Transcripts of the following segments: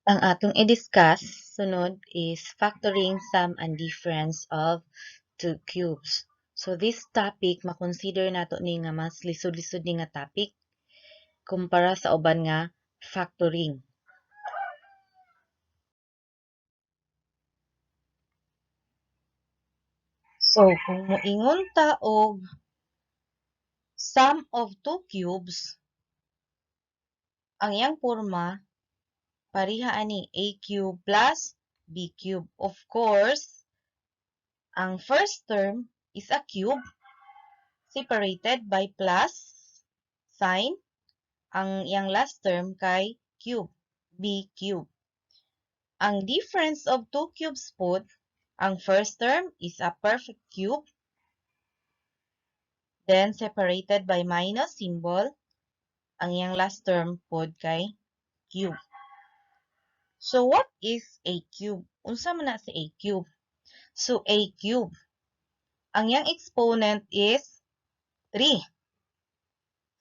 Ang atong i-discuss sunod is factoring sum and difference of two cubes. So this topic, makonsider nato ni nga mas lisod-lisod ni nga topic kumpara sa uban nga factoring. So kung moingon ta og sum of two cubes, ang iyang porma pareha ani a cube plus b cube. Of course, ang first term is a cube separated by plus sign. Ang iyang last term kay cube, b cube. Ang difference of two cubes pod, ang first term is a perfect cube, then separated by minus symbol. Ang iyang last term pod kay cube. So what is a cube? Unsa man na si a cube? So a cube, ang iyang exponent is 3.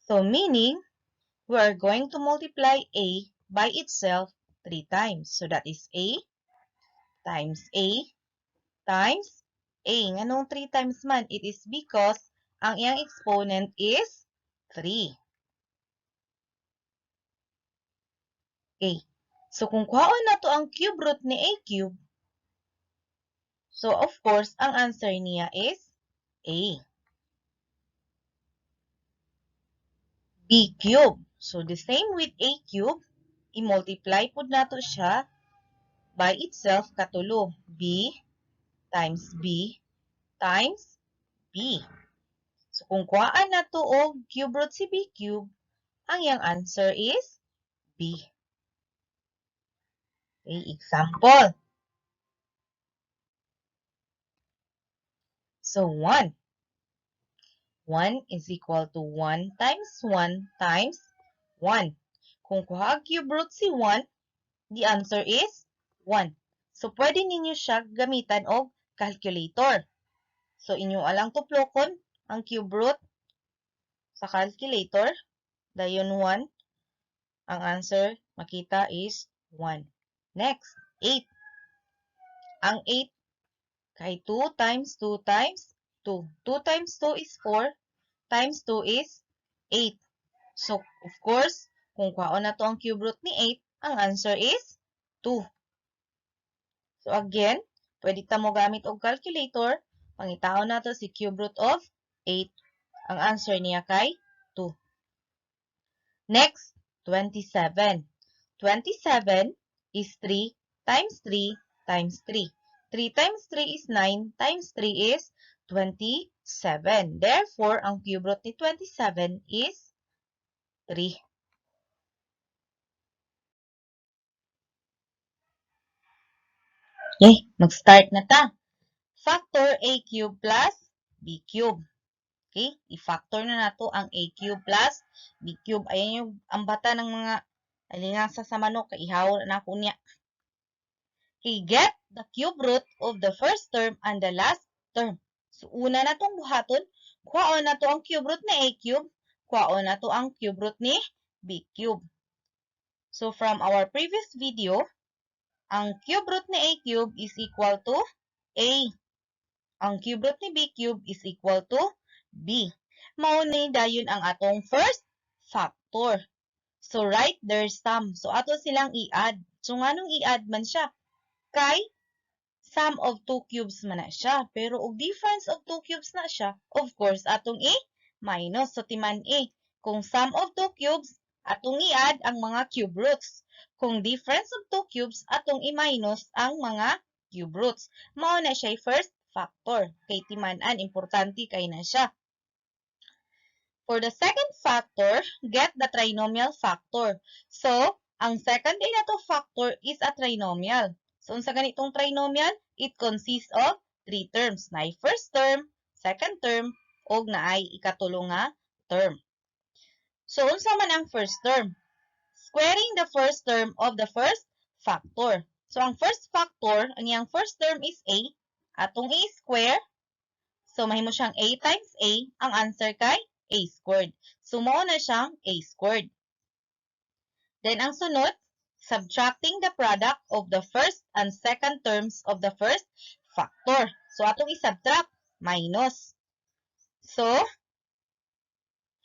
So meaning, we are going to multiply a by itself 3 times. So that is a times a times a. Nganong 3 times man? It is because ang iyang exponent is 3. Okay. So kung kuhaon nato ang cube root ni a cube, so of course, ang answer niya is a. B cube. So the same with a cube, i-multiply pud nato siya by itself katulo. B times b times b. So kung kuhaan nato og cube root si b cube, ang iyang answer is b. Okay, example. So 1. 1 is equal to 1 times 1 times 1. Kung kuha cube root si 1, the answer is 1. So pwede ninyo siya gamitan og calculator. So inyo alang tuplokon ang cube root sa calculator. Dayon 1. Ang answer makita is 1. Next, 8. Ang 8 kay 2 times 2 times 2. 2 times 2 is 4, times 2 is 8. So, of course, kung kuhaon na to ang cube root ni 8, ang answer is 2. So, again, pwede ta mo gamit og calculator. Pangitaon nato si cube root of 8. Ang answer niya kay 2. Next, 27. 27 is 3 times 3 times 3. 3 times 3 is 9 times 3 is 27. Therefore, ang cube root ni 27 is 3. Okay, mag-start na ta. Factor a cube plus b cube. Okay, i-factor na nato ang a cube plus b cube. Ayan yung ang bata ng mga alingasa sa manok, ihaw na ako niya. Okay, get the cube root of the first term and the last term. So, una na itong buhaton, kuhaon na to ang cube root ni a cube, kuhaon na to ang cube root ni b cube. So, from our previous video, ang cube root ni a cube is equal to a. Ang cube root ni b cube is equal to b. Mao ni dayon ang atong first factor. So, write their sum. So, ato silang i-add. So, nganong i-add man siya? Kay sum of two cubes man na siya. Pero, og difference of two cubes na siya, of course, atong i-minus. So, timan e. Kung sum of two cubes, atong i-add ang mga cube roots. Kung difference of two cubes, atong i-minus ang mga cube roots. Mao na siya first factor. Kay timan-an, importante kay na siya. For the second factor, get the trinomial factor. So, ang second day na to factor is a trinomial. So, unsa ganitong trinomial? It consists of 3 terms. Naay first term, second term, og naay ikatulo nga term. So, unsa man ang first term? Squaring the first term of the first factor. So, ang first factor, ang iyang first term is a, atong i-square. So, mahimo siyang a times a, ang answer kay a squared. So, mao na siyang a squared. Then, ang sunod, Subtracting the product of the first and second terms of the first factor. So, atong i-subtract, minus. So,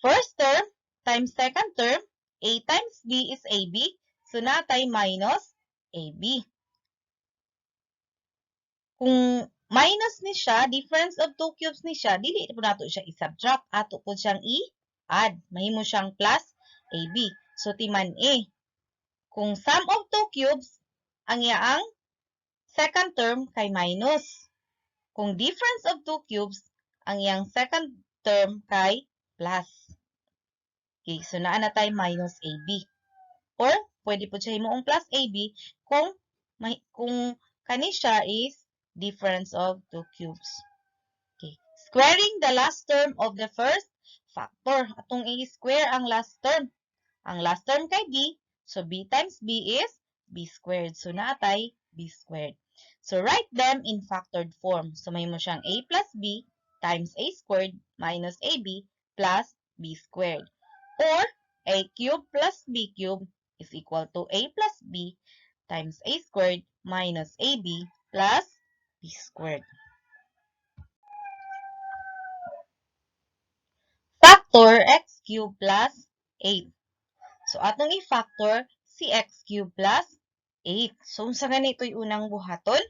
first term times second term, A times B is AB. So, natay minus AB. Kung minus ni siya, difference of two cubes ni siya, dili po nato siya i-subtract. Ato po siyang i-add. Mahimo siyang plus AB. So, timan A. Kung sum of two cubes, ang iyaang second term kay minus. Kung difference of two cubes, ang iyang second term kay plus. Okay, so naa na tay minus AB. Or, pwede po siya himuong plus AB kung kani siya is difference of two cubes. Okay. Squaring the last term of the first factor. Atong i-square ang last term. Ang last term kay b, so b times b is b squared. So naatay b squared. So write them in factored form. So mahimo siyang a plus b times a squared minus ab plus b squared. Or a cubed plus b cubed is equal to a plus b times a squared minus ab plus b squared. Factor x cubed plus 8. So, atong i-factor si x cubed plus 8. So, unsa gani ito'y unang buhaton?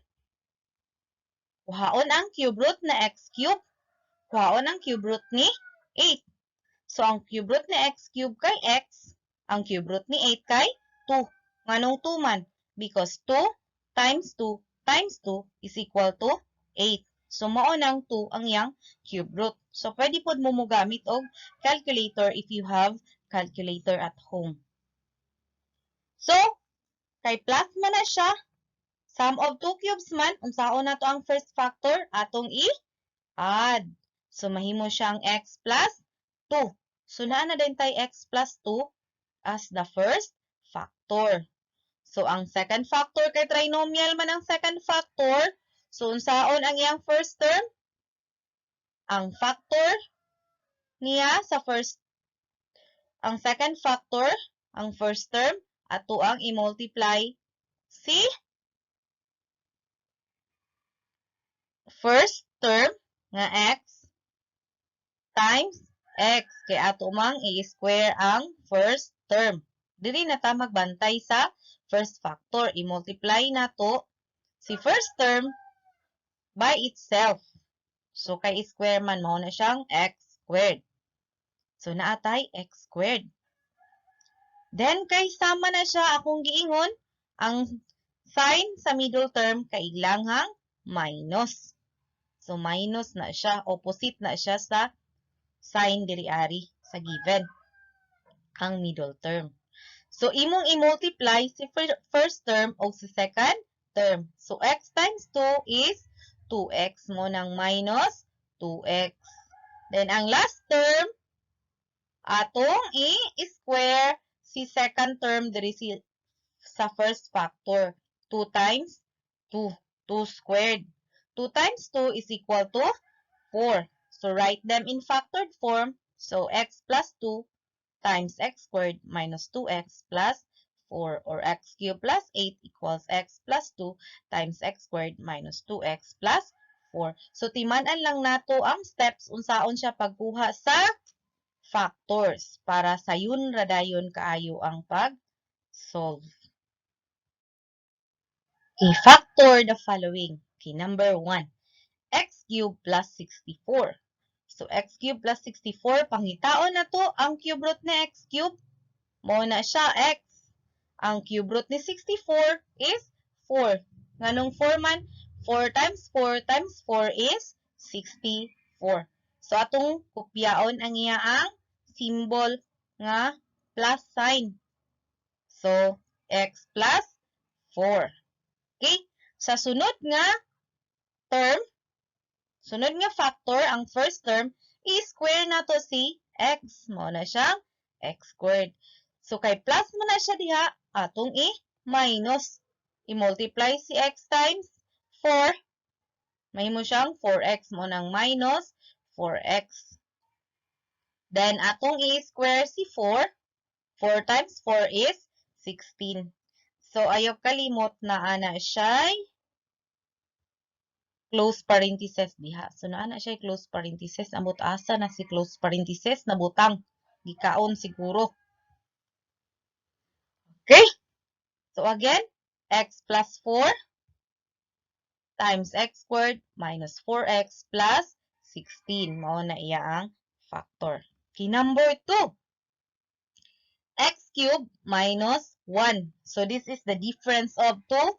Kuhaon ang cube root na x cube. Kuhaon ang cube root ni 8. So, ang cube root ni x cube kay x, ang cube root ni 8 kay 2. Nganong 2 man? Because 2 times 2 times 2 is equal to 8. So, mao nang 2 ang iyang cube root. So, pwede pod mo mogamit og calculator if you have calculator at home. So, kay plus man na siya, sum of two cubes man, unsaon nato ang first factor? Atong i-add. So, mahimo siyang x plus 2. So, naa na din tay x plus 2 as the first factor. So, ang second factor kay trinomial man ang second factor. So, unsaon ang iyang first term? Ang factor niya sa first, ang second factor, ang first term, ato ang i-multiply si first term nga x times x. Kay ato mang i-square ang first term. Dili na ta magbantay sa first factor. I-multiply nato si first term by itself. So, kay square man, mao na siyang x squared. So, naatay x squared. Then, kay sama na siya akong giingon, ang sign sa middle term kay ilanghang minus. So, minus na siya. Opposite na siya sa sign diri ari sa given ang middle term. So, imong i-multiply si first term o si second term. So, x times 2 is 2x mo ng minus 2x. Then, ang last term, atong i-square si second term diri si, sa first factor. 2 times 2. 2 squared. 2 times 2 is equal to 4. So, write them in factored form. So, x plus 2 times x squared minus 2x plus 4 or x cubed plus 8 equals x plus 2 times x squared minus 2x plus 4. So, timan-an lang nato ang steps unsaon siya pagkuha sa factors para sayon ra dayon kaayo ang pag-solve. Okay, factor the following. Okay, number 1, x cubed plus 64. So, x cubed plus 64, pangitaon na to ang cube root ni x cubed. Mao na siya, x. Ang cube root ni 64 is 4. Nganong 4 man? 4 times 4 times 4 is 64. So, atong kopyaon ang iyaang symbol nga plus sign. So, x plus 4. Okay? Sa sunod nga term, sunod nga factor, ang first term, i-square nato si x. Mao na siyang x squared. So, kay plus mo na siya diha, atong i-minus. I-multiply si x times 4. Mahimo siyang 4x mo ng minus 4x. Then, atong i-square si 4. 4 times 4 is 16. So, ayaw kalimot na ana siya close parenthesis diha. So, naa na siya close parenthesis. Amot asa na si close parenthesis na butang. Gikaon siguro. Okay? So, again, x plus 4 times x squared minus 4x plus 16. Mao na iya ang factor. Okay, number 2. X cubed minus 1. So, this is the difference of two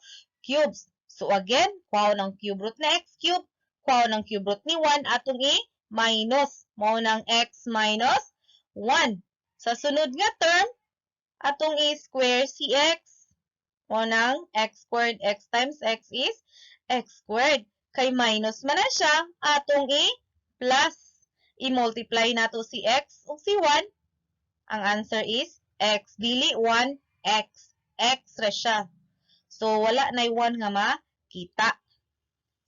cubes. So, again, kuha ng cube root na x cube, kuha ng cube root ni 1, atong i-minus. Mao ng x minus 1. Sa sunod nga term, atong i-square si x. Mao ng x squared, x times x is x squared. Kay minus man na siya, atong i-plus. I-multiply nato si x ug si 1. Ang answer is x. Dili 1, x. X ra siya. So, wala na 1 nga makita.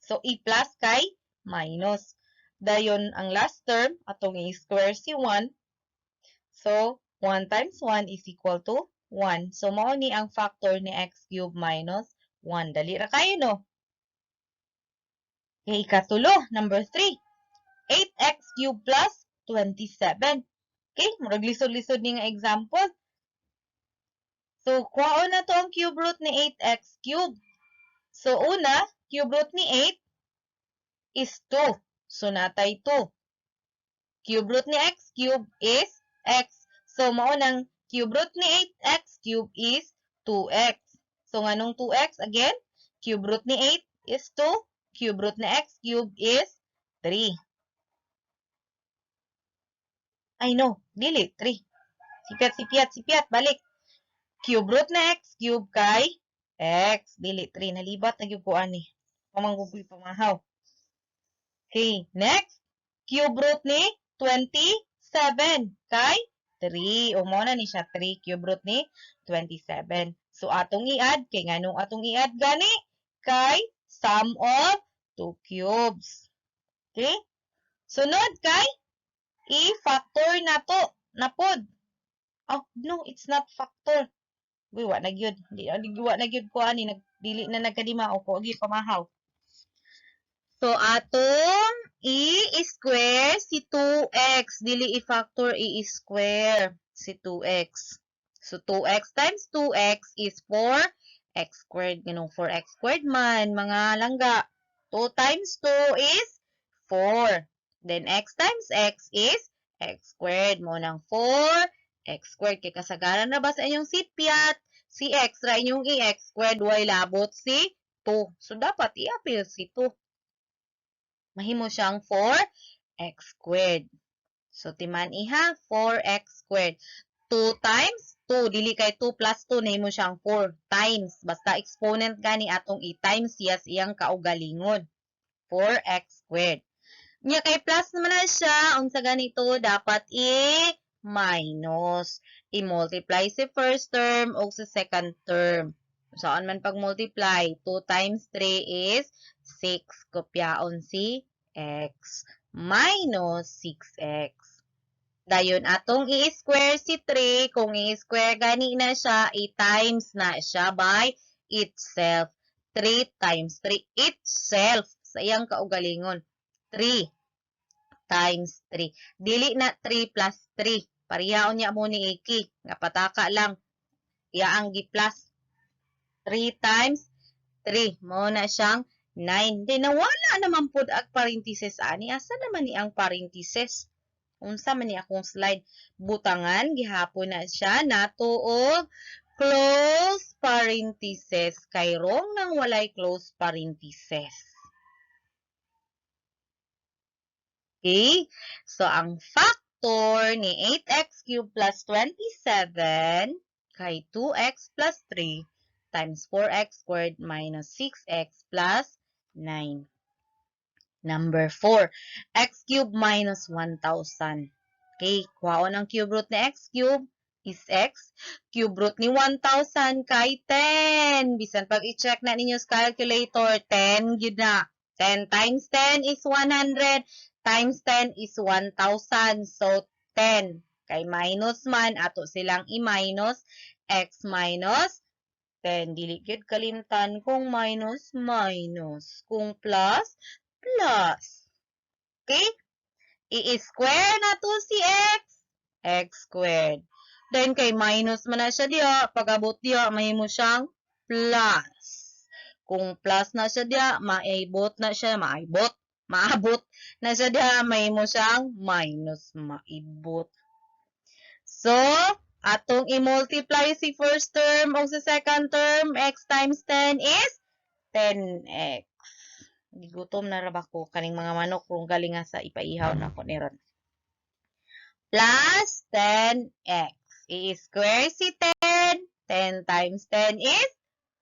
So, i-plus kay minus. Dayon, ang last term, atong i-square si 1. So, 1 times 1 is equal to 1. So, mao ni ang factor ni x cubed minus 1. Dali ra kayo, no? Okay, ikatulo, number 3. 8x cubed plus 27. Okay, murag lisod-lisod ni nga example. So, kuhaon na to ang cube root ni 8x cubed. So, una, cube root ni 8 is 2. So, natay 2. Cube root ni x cubed is x. So, mao nang cube root ni 8x cubed is 2x. So, nganong 2x? Again, cube root ni 8 is 2. Cube root ni x cubed is 3. Ay, no. Dili, 3. Sipiat, sipiat, sipiat. Balik. Cube root na x cube kay x. Dili, 3. Nalibat na gyud ko ani. Pamanggugoy pamahaw. Okay, next. Cube root ni 27 kay 3. O mao na ni siya 3 cube root ni 27. So atong i-add kay nganong atong i-add gani kay sum of two cubes. Okay? Sunod kay i-factor na to na pod. Oh, no, it's not factor. Uy, wa na gyud. Di wa na gyud ko ani, nag dili na nagkadima o ko agi pamahaw. So atong i-square si 2x, dili i-factor, i-square si 2x. So 2x times 2x is 4x squared. Nganong 4x squared man, mga langga? 2 times 2 is 4. Then x times x is x squared. Mao nang 4x squared. Kay kasagaran na ba sa inyong sipyat? Si x ra inyong i-x squared, way labot si 2. So dapat i-apil si 2. Mahimo siyang 4x squared. So timan iha, 4x squared. 2 times 2, dili kay 2 plus 2, nahimo siyang 4 times. Basta exponent gani atong i-times siya sa iyang kaugalingon. 4x squared. Nya kay plus naman na siya, unsa ganito dapat i-minus. I-multiply si first term o sa second term. Saan man pag-multiply? 2 times 3 is 6. Kopyaon si x minus 6x. Dayon atong i-square si 3, kung i-square gani na siya, i-times na siya by itself. 3 times 3 itself sa iyang kaugalingon. 3 times 3. Dili na 3 plus 3. Parehaon niya mo ni Iki. Nga pataka lang. Iya ang gi-plus. 3 times 3. Mao na siyang 9. Di nawala naman pud ang parenthesis ani. Asa naman ni ang parenthesis? Unsa man ni akong slide? Butangan gihapon na siya nato og close parenthesis, kay wrong nang walay close parenthesis. Okay? So, ang factor ni 8x cubed plus 27 kay 2x plus 3 times 4x squared minus 6x plus 9. Number 4, x cubed minus 1,000. Okay, kuhaon ang cube root ni x cubed is x. Cube root ni 1,000 kay 10. Bisan pag i-check na ninyo sa calculator, 10 gyud na. 10 times 10 is 100, times 10 is 1,000. So, 10. Kay minus man, ato silang i-minus x minus 10. Dili gyud kalimtan kung minus, minus. Kung plus, plus. Okay? I-square nato si x, x squared. Then kay minus man na siya diya, pag-abot diya, mahimo siyang plus. Kung plus na siya diya, maibot na siya, maibot, maabot na siya diya, mahimo siyang minus, maibot. So, atong i-multiply si first term o si second term, x times 10 is 10x. Gigutom na ra ba ko kaning mga manok kung galing nga sa ipaihaw na ko ni ron. Plus 10x. I-square si 10. 10 times 10 is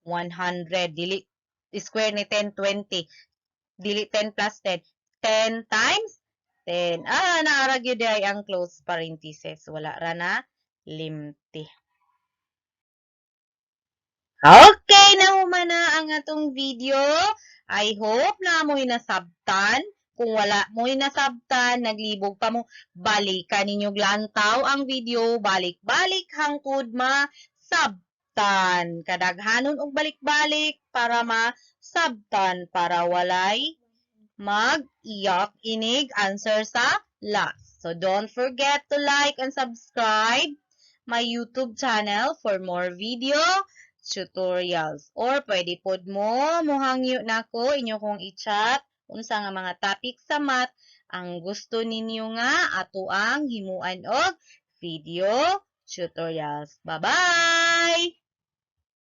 100. Dili square ni 10, 20. Dili 10 plus 10. 10 times 10. Ah, naa ra gyud ay ang close parenthesis. Wala ra na limti. Okay, nahuman na ang atong video. I hope na mo'y nasabtan. Kung wala mo'y nasabtan, naglibog pa mo, balikan ninyo lantaw ang video, balik-balik hangtod masabtan. Kadaghanon og balik-balik para masabtan, para walay mag-iyak inig answer sa last. So don't forget to like and subscribe my YouTube channel for more video tutorials. Or pwede pod mo muhangyo nako, inyo kong i-chat unsa nga mga topic sa math ang gusto ninyo nga ato ang himuan og video tutorials. Bye-bye!